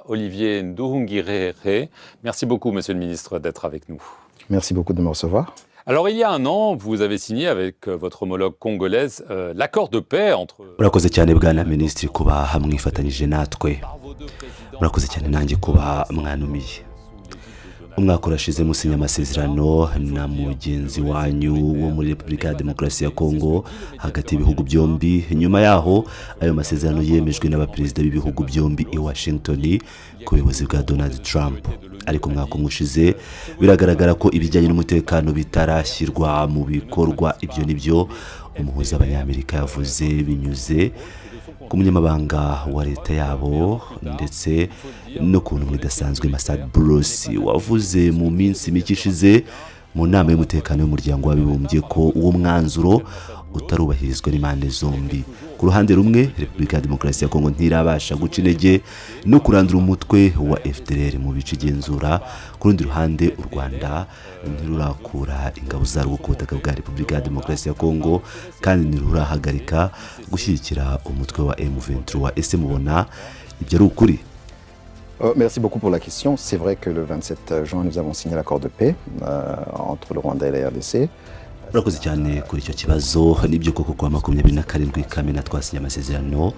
Olivier Nduhungirehe. Merci beaucoup, monsieur le ministre, d'être avec nous. Merci beaucoup de me recevoir. Alors, il y a un an, vous avez signé avec votre homologue congolaise l'accord de paix entre Murakoze cyane, bwana minisitiri, kuba mwifatanyije natwe. Murakoze cyane nanjye kuba mwantumiye. Umwaka urashize musinya amasezerano na mugenzi wanyu wo muri Repubulika ya Demokarasi ya Kongo hagati y'ibihugu byombi. Nyuma yaho ayo masezerano yemejwe n'abaperezida b'ibihugu byombi i Washington ku buyobozi bwa Donald Trump. Ariko umwaka umwe ushize, biragaragara ko ibijyanye n'umutekano bitarashyirwa mu bikorwa. Ibyo ni byo umuhuza w'Abanyamerika yavuze binyuze ku munyamabanga wa leta yabo, ndetse no ku ntumwa idasanzwe Massad Boulos, wavuze mu minsi mike ishize mu nama y'umutekano y'Umuryango w'Abibumbye ko uwo mwanzuro utarubahirizwa n'impande zombi. Ku ruhande rumwe, Repubulika ya Demokarasi ya Kongo ntirabasha guca intege no kurandura umutwe wa FDLR mu bice igenzura. Ku rundi ruhande, u Rwanda ntirurakura ingabo zarwo ku butaka bwa Repubulika ya Demokarasi ya Kongo, kandi ntirurahagarika gushyigikira umutwe wa M23. Ese mubona ibyo ari ukuri? Merci beaucoup pour la question. C'est vrai que le 27 juin, nous avons signé l'accord de paix entre le Rwanda et la RDC. Urakoze cyane kuri icyo kibazo. Nibyo koko, kuwa 27 Kamena twasinye amasezerano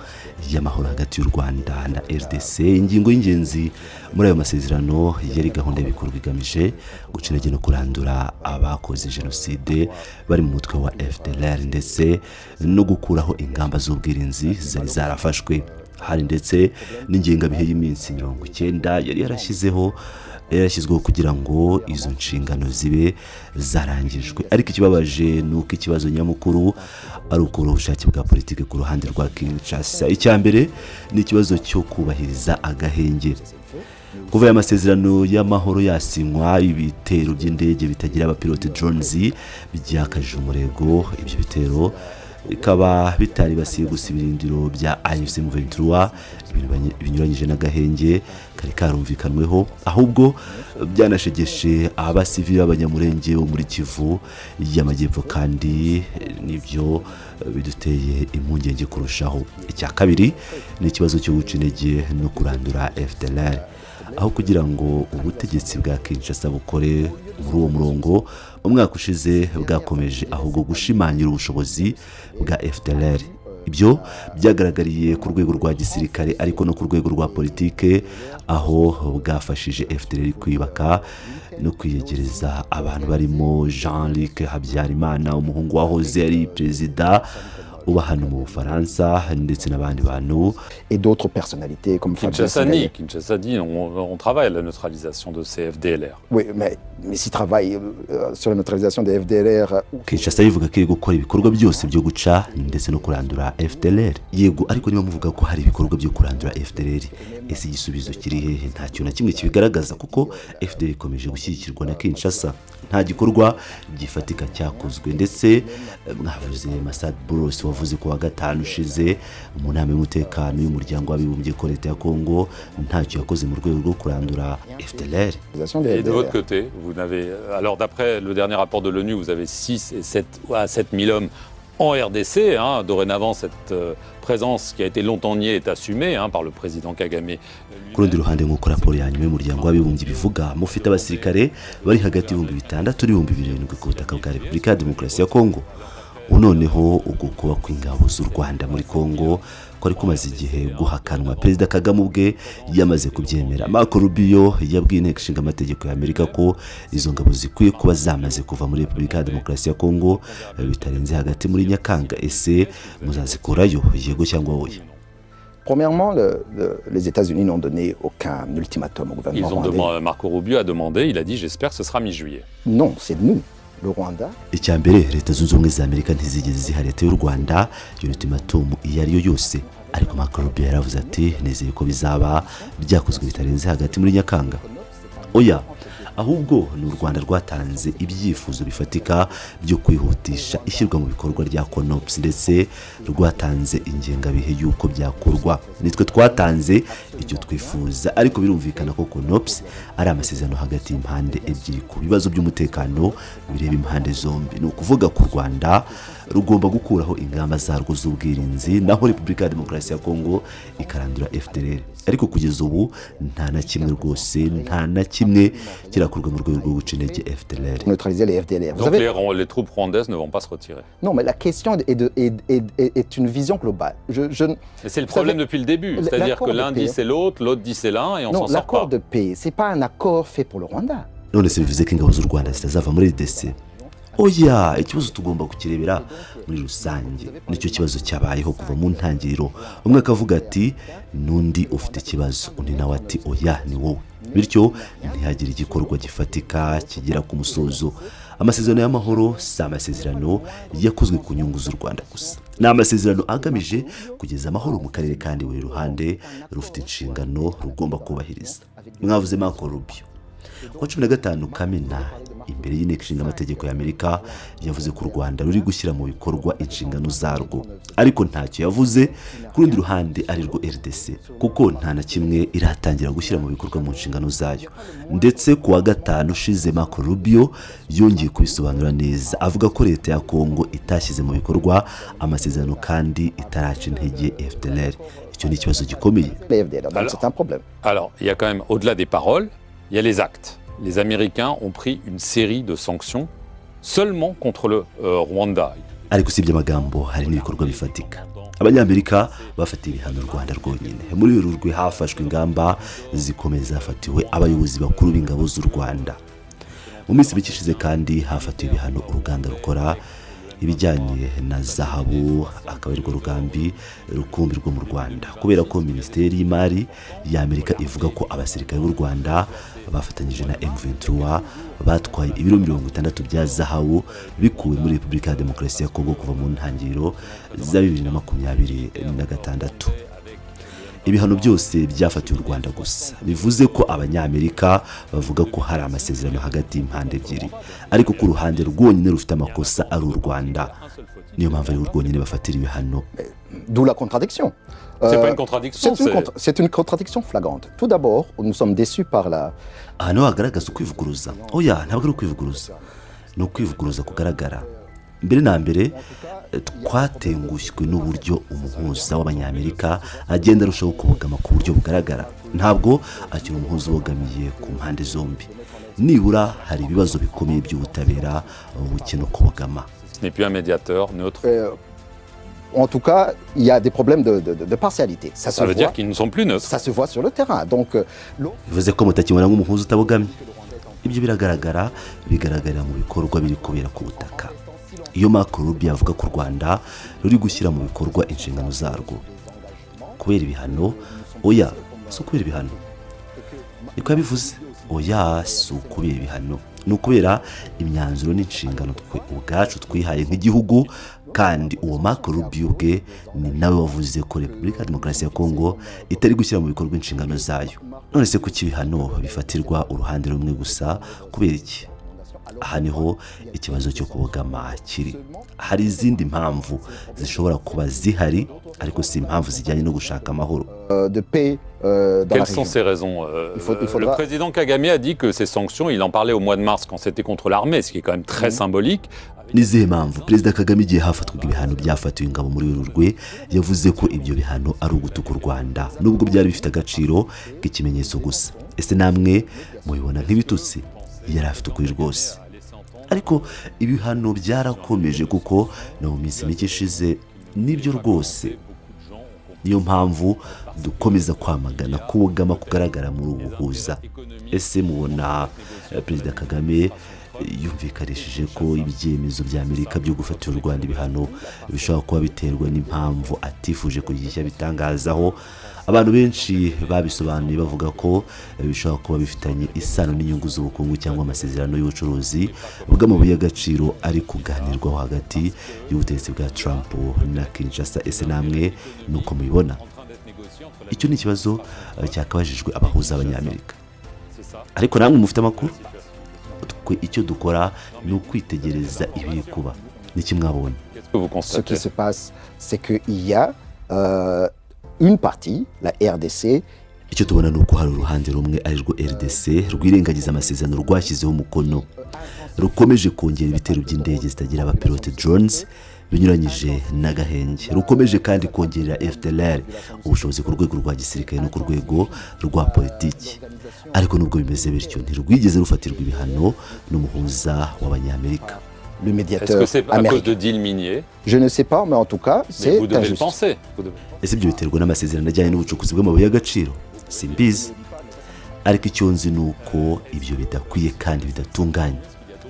y'amahoro hagati y'u Rwanda na RDC. Ingingo y'ingenzi muri ayo masezerano yari gahunda y'ibikorwa igamije guca intege no kurandura abakoze jenoside bari mu mutwe wa FDLR, ndetse no gukuraho ingamba z'ubwirinzi zari zarafashwe. Hari ndetse n'ingengabihe y'iminsi 90 yari yarashyizweho kugira ngo izo nshingano zibe zarangijwe. Ariko ikibabaje ni uko ikibazo nyamukuru ari ukubura ubushake bwa politiki ku ruhande rwa Kinshasa. Icya mbere ni ikibazo cyo kubahiriza agahenge. Kuva aya masezerano y'amahoro yasinywa, ibitero by'indege bitagira abapilote, drones, byakajije umurego. Ibyo bitero bikaba bitaribasiye gusa ibirindiro bya AFC M23, ibintu binyuranyije n'agahenge kari karumvikanweho, ahubwo byanashegeshe abasivili b'Abanyamurenge bo muri Kivu y'Amajyepfo, kandi nibyo biduteye impungenge kurushaho. Icya kabiri ni ikibazo cyo guca intege no kurandura FDLR. Aho kugira ngo ubutegetsi bwa Kinshasa bukore muri uwo murongo, umwaka ushize bwakomeje ahubwo gushimangira ubushobozi bwa FDLR. Ibyo byagaragariye ku rwego rwa gisirikare, ariko no ku rwego rwa politike, aho bwafashije FDLR kwiyubaka no kwiyegereza abantu barimo Jean Luc Habyarimana, umuhungu wahoze ari perezida uba hano mu Bufaransa, ndetse n'abandi bantu. Et d'autres personnalités comme Fabrice Kinshasa Ngaye. nie, Kinshasa dit on travaille à la neutralisation de ces FDLR. Oui, mais s'ils travaillent sur la neutralisation des FDLR, Kinshasa bivuga ko iri gukora ibikorwa byose byo guca ndetse no kurandura FDLR. Yego, ariko niba muvuga ko hari ibikorwa byo kurandura FDLR, ese igisubizo kiri hehe? Nta kintu na kimwe kibigaragaza, kuko FDLR ikomeje gushyigikirwa na Kinshasa. Nta gikorwa gifatika cyakozwe. Ndetse mwavuze Massad Boulos, wavuze ku wa gatanu ushize mu nama y'umutekano y'Umuryango w'Abibumbye ko leta ya Kongo ntacyo yakoze mu rwego rwo kurandura FDLR. Des Et de votre FDLR. Côté, vous n'avez. Alors, d'après le dernier rapport de l'ONU, vous avez 6 et 7 à 7 000 hommes en RDC. Hein. Dorénavant, cette présence qui a été longtemps niée est assumée, hein, par le président Kagame. Ku rundi ruhande, nk'uko raporo ya nyuma y'Umuryango w'Abibumbye ibivuga, mufite abasirikare bari hagati y'6000 n'ibihumbi 7 ku butaka bwa Repubulika ya Demokarasi ya Kongo. Ubu noneho uku kuba kw'ingabo z'u Rwanda muri Kongo kwari kumaze igihe guhakanwa, Perezida Kagame ubwe yamaze kubyemera. Marco Rubio yabwiye Inteko Ishinga Amategeko ya Amerika ko izo ngabo zikwiye kuba zamaze kuva muri Repubulika ya Demokarasi ya Kongo bitarenze hagati muri Nyakanga. Ese muzazikurayo, yego cyangwa oya? Premièrement, les États-Unis n'ont donné aucun ultimatum au gouvernement Ils ont rwandais. Marco Rubio a demandé, il a dit: j'espère que ce sera mi-juillet. Non, c'est nous, le Rwanda. Icya mbere, Leta Zunze Ubumwe za Amerika ntizigeze ziha leta y'u Rwanda iyo ultimatum iyo ari yo yose. Ariko Marco Rubio yaravuze ati: nizeye ko bizaba byakozwe bitarenze hagati muri Nyakanga. Oya, Ahubwo ni u Rwanda rwatanze ibyifuzo bifatika byo kwihutisha ishyirwa mu bikorwa rya CONOPS, ndetse rwatanze ingengabihe y'uko byakorwa. Nitwe twatanze icyo twifuza, ariko birumvikana ko CONOPS ari amasezerano hagati y'impande ebyiri ku bibazo by'umutekano bireba impande zombi. Ni ukuvuga ko u Rwanda rugomba gukuraho ingamba zarwo z'ubwirinzi, naho Repubulika ya Demokarasi ya Kongo ikarandura FDLR. Ariko kugeza ubu nta na kimwe rwose, nta na kimwe kirakorwa mu rwego rwo guca intege FDLR. Neutraliser les FDLR. Vous Donc savez, les troupes rwandaises ne vont pas se retirer. Non, mais la question est une vision globale. Je Et c'est le Vous problème savez, depuis le début. C'est-à-dire l'accord que de l'un paix, dit c'est l'autre, l'autre dit c'est l'un, et on Non, s'en sort l'accord pas. de paix, c'est pas un accord fait pour le Rwanda. None se bivuze ko ingabo z'u Rwanda zitazava muri RDC? Oya, ikibazo tugomba kukirebera muri rusange. Nicyo kibazo cyabayeho kuva mu ntangiriro. Umwe akavuga ati n'undi ufite ikibazo, undi nawe ati oya, ni wowe. Bityo ntihagire igikorwa gifatika kigera ku musozo. Amasezerano y'amahoro si amasezerano yakozwe ku nyungu z'u Rwanda gusa, ni amasezerano agamije kugeza amahoro mu karere, kandi buri ruhande rufite inshingano rugomba kubahiriza. Mwavuze Marco Rubio. Kuwa 15 Kamena, imbere y'Inteko Ishinga Amategeko y'Amerika, yavuze ko u Rwanda ruri gushyira mu bikorwa inshingano zarwo, ariko ntacyo yavuze ku rundi ruhande, ari rwo RDC, kuko nta na kimwe iratangira gushyira mu bikorwa mu nshingano zayo. Ndetse ku wa gatanu ushize, Marco Rubio yongeye kubisobanura neza, avuga ko leta ya Kongo itashyize mu bikorwa amasezerano kandi itaraca intege FDLR. Icyo ni ikibazo gikomeye. Les FDLR, donc c'est un problème. Alors, il y a quand même, au-delà des paroles, il y a les actes. Les Américains ont pris une série de sanctions seulement contre le Rwanda. Ariko usibye amagambo, hari n'ibikorwa bifatika. Abanyamerika bafatiye ibihano u Rwanda rwonyine. Muri Werurwe hafashwe ingamba zikomeye zafatiwe abayobozi bakuru b'ingabo z'u Rwanda. Mu minsi mike ishize kandi hafatiwe ibihano uruganda rukora ibijyanye na zahabu, akaba arirwo rugambi rukumbi rwo mu Rwanda, kubera ko Minisiteri y'Imari y'Amerika ivuga ko abasirikare b'u Rwanda bafatanyije na M23 batwaye ibiro 60 bya zahabu bikuwe muri Repubulika ya Demokarasi ya Kongo kuva mu ntangiriro za 2026. Ibihano byose byafatiwe u Rwanda gusa. Bivuze ko Abanyamerika bavuga ko hari amasezerano hagati y'impande ebyiri, ariko ko uruhande rwonyine rufite amakosa ari u Rwanda. Niyo mpamvu ari rwonyine bafatira ibihano. D'où la contradiction. C'est pas une contradiction, C'est une contradiction flagrante. Tout d'abord, nous sommes déçus par la Aha niho hagaragaza ukwivuguruza. Oya, ntabwo ari ukwivuguruza, ni ukwivuguruza kugaragara. Mbere na mbere, twatengushywe n'uburyo umuhuza w'Abanyamerika agenda arushaho kubogama ku buryo bugaragara. Ntabwo akiri umuhuza ubogamiye ku mpande zombi. Nibura hari ibibazo bikomeye by'ubutabera buke no kubogama. Ce n'est plus un médiateur neutre. En tout cas, il y a des problèmes de partialité. Ça se Ça veut voit, dire qu'ils ne sont plus neutres. Ça se voit sur le terrain. Donc, Bivuze ko mutakibona nk'umuhuza utabogamye. Ibyo biragaragara, bigaragarira mu bikorwa biri kubera ku butaka. Iyo Marco Rubio avuga ko u Rwanda ruri gushyira mu bikorwa inshingano zarwo kubera ibihano, oya, si ukubera ibihano. Niko yabivuze. Oya, si ukubera ibihano, ni ukubera imyanzuro n'inshingano twe ubwacu twihaye nk'igihugu. Kandi uwo Marco Rubio ubwe ni nawe wavuze ko Repubulika ya Demokarasi ya Kongo itari gushyira mu bikorwa inshingano zayo. None se kuki ibihano bifatirwa uruhande rumwe gusa? Kubera iki? Aha niho ikibazo cyo kubogama kiri. Hari izindi mpamvu zishobora kuba zihari, ariko si impamvu zijyanye no gushaka amahoro. De paix dans la Quelles sont région. Ces raisons? Il faudra- Le président Kagame a dit que ces sanctions, il en parlait au mois de mars quand c'était contre l'armée, ce qui est quand même très symbolique. Ni izihe mpamvu? Perezida Kagame, igihe hafatwaga ibihano byafatiwe ingabo muri Werurwe, yavuze ko ibyo bihano ari ugutuka u Rwanda, nubwo byari bifite agaciro k'ikimenyetso gusa. Ese namwe mubibona nk'ibitutsi? Yari afite ukuri rwose. Ariko ibihano byarakomeje, kuko no mu minsi mike ishize. Nibyo rwose, niyo mpamvu dukomeza kwamagana kubogama kugaragara muri ubu buhuza. Ese mubona Perezida Kagame yumvikanishije ko ibyemezo bya Amerika byo gufatira u Rwanda ibihano bishobora kuba biterwa n'impamvu atifuje kugira icyo abitangazaho? Abantu benshi babisobanuye bavuga ko bishobora kuba bifitanye isano n'inyungu z'ubukungu cyangwa amasezerano y'ubucuruzi bw'amabuye y'agaciro ari kuganirwaho hagati y'ubutegetsi bwa Trump na Kinshasa. Ese namwe ni uko mubibona? Icyo ni ikibazo cyakabajijwe abahuza b'Abanyamerika, ariko namwe mufite amakuru. Twe icyo dukora ni ukwitegereza ibiri kuba. Niki mwabonye? Qu'est-ce que vous Ce qui constatez? Se passe, c'est qu'il y a une partie, la RDC, Icyo tubona ni uko hari uruhande rumwe, ari rwo RDC, rwirengagiza amasezerano rwashyizeho umukono, rukomeje kongera ibitero by'indege zitagira abapilote, drones, binyuranyije n'agahenge, rukomeje kandi kongerera FDLR ubushobozi ku rwego rwa gisirikare no ku rwego rwa politiki. Ariko nubwo bimeze bityo, ntirwigeze rufatirwa ibihano n'umuhuza w'Abanyamerika. Le Est-ce médiateur que c'est à cause américain. de deals miniers? Je ne sais pas, mais en tout cas, Mais c'est vous devez le injuste. Penser. Vous devez- Ese ibyo biterwa n'amasezerano ajyanye n'ubucukuzi bw'amabuye y'agaciro? Simbizi, ariko icyo nzi ni uko ibyo bidakwiye kandi bidatunganye.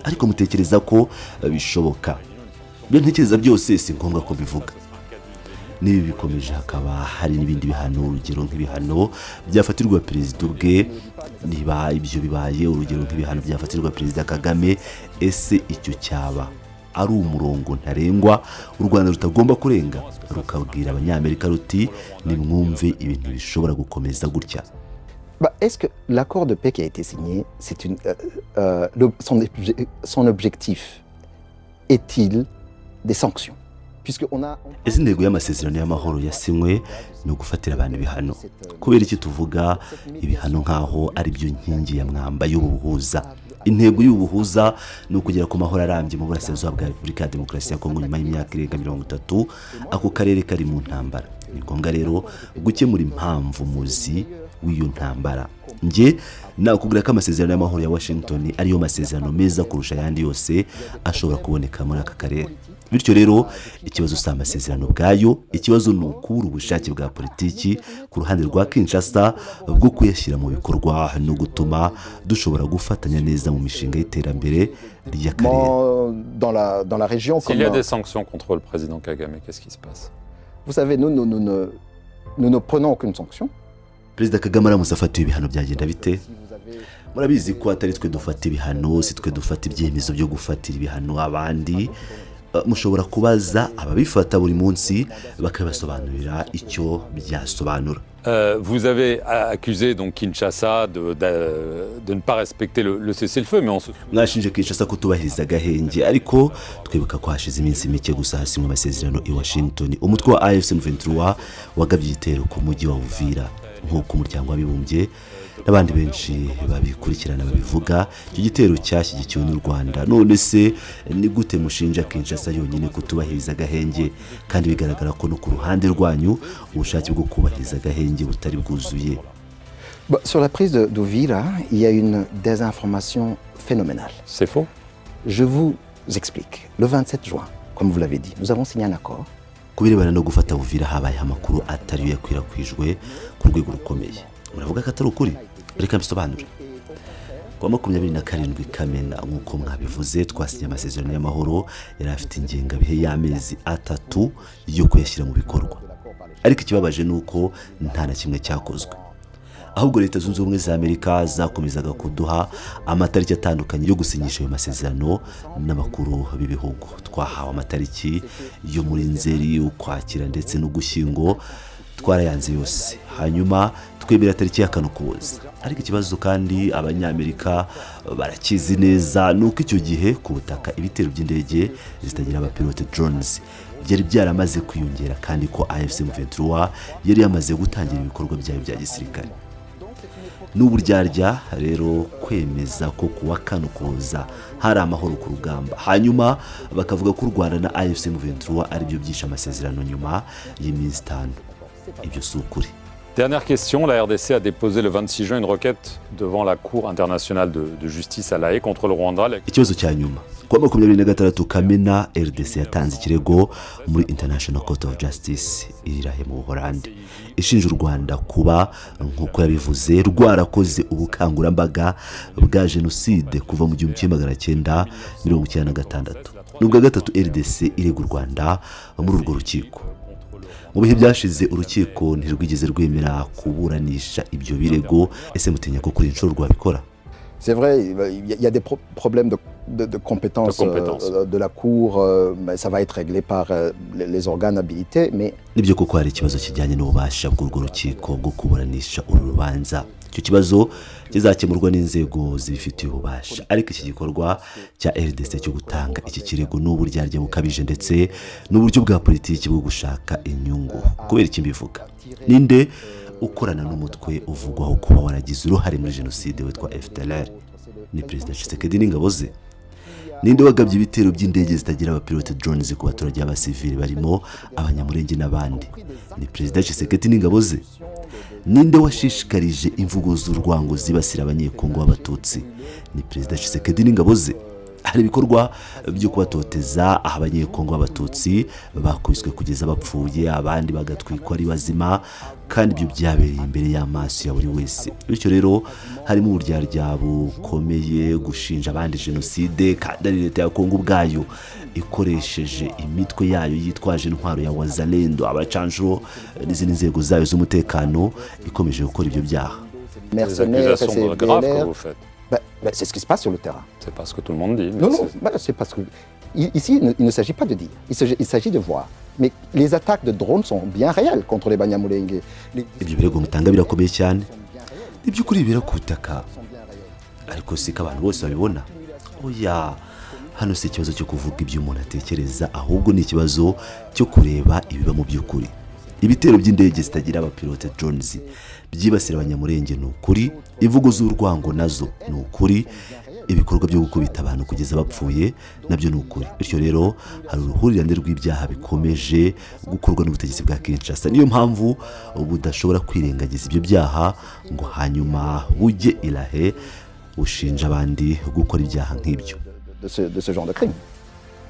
Ariko mutekereza ko bishoboka? Ibyo ntekereza byose si ngombwa ko mbivuga. N'ibi bikomeje, hakaba hari n'ibindi bihano, urugero nk'ibihano byafatirwa perezida ubwe. Niba ibyo bibaye, urugero nk'ibihano byafatirwa Perezida Kagame, ese icyo cyaba ari umurongo ntarengwa u Rwanda rutagomba kurenga, rukabwira Abanyamerika ruti: "Nimwumve, ibintu bishobora gukomeza gutya"? Bah, est-ce que l'accord de paix qui a été signé, c'est une, son objectif est-il des sanctions? Puisqu'on a Ese intego y'amasezerano y'amahoro yasinywe ni ugufatira abantu ibihano? Kubera iki tuvuga ibihano nk'aho ari byo nkingi ya mwamba y'ubu buhuza? Intego y'ubu buhuza ni ukugera ku mahoro arambye mu burasirazuba bwa Repubulika ya Demokarasi ya Kongo, nyuma y'imyaka irenga 30 ako karere kari mu ntambara. Ni ngombwa rero gukemura impamvu muzi w'iyo ntambara. Njye nakubwira ko amasezerano y'amahoro ya Washington ariyo masezerano meza kurusha ayandi yose ashobora kuboneka muri aka karere. Bityo rero, ikibazo si amasezerano ubwayo, ikibazo ni ukubura ubushake bwa politiki ku ruhande rwa Kinshasa bwo kuyashyira mu bikorwa no gutuma dushobora gufatanya neza mu mishinga y'iterambere ry'akarere. Dans la région. S'il y a Comme, des sanctions contre le président Kagame, qu'est-ce qui se passe? Vous savez, nous, nous ne prenons aucune sanction. Perezida Kagame aramutse afatiwe ibihano, byagenda bite? Si vous avez Murabizi ko atari twe dufata ibihano, si twe dufata ibyemezo byo gufatira ibihano abandi. Mushobora kubaza ababifata buri munsi, bakabasobanurira icyo byasobanura. Vous avez accusé donc Kinshasa de ne pas respecter le cessez-le-feu, mais on se Mwashinje Kinshasa kutubahiriza agahenge, ariko twibuka ko hashize iminsi mike gusa hasinywe amasezerano i Washington, umutwe wa AFC 23 wagabye igitero ku mujyi wa Uvira. Nk'uko Umuryango w'Abibumbye n'abandi benshi babikurikirana babivuga, icyo gitero cyashyigikiwe n'u Rwanda. None se ni gute mushinja Kinshasa yonyine kutubahiriza agahenge, kandi bigaragara ko no ku ruhande rwanyu ubushake bwo kubahiriza agahenge butari bwuzuye? Bah, sur la prise d'Uvira, il y a une désinformation phénoménale. C'est faux. Je vous explique. Le 27 juin, comme vous l'avez dit, nous avons signé un accord. Ku birebana no gufata Buvira, habayeho amakuru atari yo yakwirakwijwe ku rwego rukomeye. Muravuga ko atari ukuri. Reka mbisobanure. Ku wa 27 Kamena, nk'uko mwabivuze, twasinye amasezerano y'amahoro yari afite ingengabihe y'amezi 3 yo kuyashyira mu bikorwa. Ariko ikibabaje ni uko nta na kimwe cyakozwe. Ahubwo Leta Zunze Ubumwe za Amerika zakomezaga kuduha amatariki atandukanye yo gusinyisha ayo masezerano n'abakuru b'ibihugu. Twahawe amatariki yo muri Nzeri, Ukwakira ndetse n'Ugushyingo. Twarayanze yose, hanyuma twemera tariki ya 4 Ukuboza. Ariko ikibazo, kandi Abanyamerika barakizi neza, ni uko icyo gihe ku butaka ibitero by'indege zitagira abapilote, drones, byari byaramaze kwiyongera, kandi ko AFC M23 yari yamaze gutangira ibikorwa byayo bya gisirikare. Ni uburyarya rero kwemeza ko ku wa 4 Ukuboza hari amahoro ku rugamba, hanyuma bakavuga ko u Rwanda na AFC M23 aribyo byishe amasezerano nyuma y'iminsi 5. Ibyo si ukuri. Dernière question, la RDC a déposé le 26 juin une requête devant la Cour internationale de justice à La Haye contre le Rwanda. Ikibazo cya nyuma: ku wa 26 Kamena, RDC yatanze ikirego muri International Court of Justice iri La Haye mu Buholandi, ishinja u Rwanda kuba, nk'uko yabivuze, rwarakoze ubukangurambaga bwa jenoside kuva mu 1996. Ni ubwa gatatu RDC irega u Rwanda muri urwo rukiko. Mu bihe byashize, urukiko ntirwigeze rwemera kuburanisha ibyo birego. Ese mutinya ko kuri inshuro rwabikora? C'est vrai, il y a des problèmes de compétences, De compétences. De la Cour, mais ça va être réglé par les organes habilités, mais Nibyo koko hari ikibazo kijyanye n'ububasha bw'urwo rukiko bwo kuburanisha uru rubanza. Icyo kibazo kizakemurwa n'inzego zibifitiye ububasha, ariko iki gikorwa cya RDC cyo gutanga iki kirego ni uburyarya bukabije ndetse n'uburyo bwa politiki bwo gushaka inyungu. Kubera iki mbivuga? Ninde ukorana n'umutwe uvugwaho kuba waragize uruhare muri jenoside witwa FDLR? Ni Perezida Tshisekedi n'ingabo ze. Ninde wagabye ibitero by'indege zitagira abapilote, drones, ku baturage b'abasivili barimo Abanyamurenge n'abandi? Ni Perezida Tshisekedi n'ingabo ze. Ninde washishikarije imvugo z'urwango zibasira Abanyekongo b'Abatutsi? Ni Perezida Tshisekedi n'ingabo ze. Hari ibikorwa byo kubatoteza, aho Abanyekongo b'Abatutsi bakubiswe kugeza bapfuye, abandi bagatwikwa ari bazima, kandi ibyo byabereye imbere y'amaso ya buri wese. Bityo rero harimo uburyarya bukomeye gushinja abandi jenoside kandi ari leta ya Kongo ubwayo ikoresheje imitwe yayo yitwaje intwaro ya Wazalendo, abacanshuro n'izindi nzego zayo z'umutekano ikomeje gukora ibyo byaha. Des Mercenaires, accusations graves que FDLR. vous faites. Ben, ben, c'est ce qui se passe sur le terrain. C'est pas ce que tout le monde dit, mais Non, non, ben, c'est parce que ici, il ne s'agit pas de dire, il s'agit de voir. Mais les attaques de drones sont bien réelles contre les Banyamulenge. Ibyo birego mutanga birakomeye cyane. Ni by'ukuri bibera ku butaka, ariko si ko abantu bose babibona. Oya, hano si ikibazo cyo kuvuga ibyo umuntu atekereza, ahubwo ni ikibazo cyo kureba ibiba mu by'ukuri. Ibitero by'indege zitagira abapilote, drones, byibasira Abanyamurenge ni ukuri, imvugo z'urwango nazo ni ukuri, ibikorwa byo gukubita abantu kugeza bapfuye nabyo ni ukuri. Bityo rero hari uruhurirane rw'ibyaha bikomeje gukorwa n'ubutegetsi bwa Kinshasa. Niyo mpamvu budashobora kwirengagiza ibyo byaha ngo hanyuma bujye irahe bushinja abandi gukora ibyaha nk'ibyo. De ce genre de crime.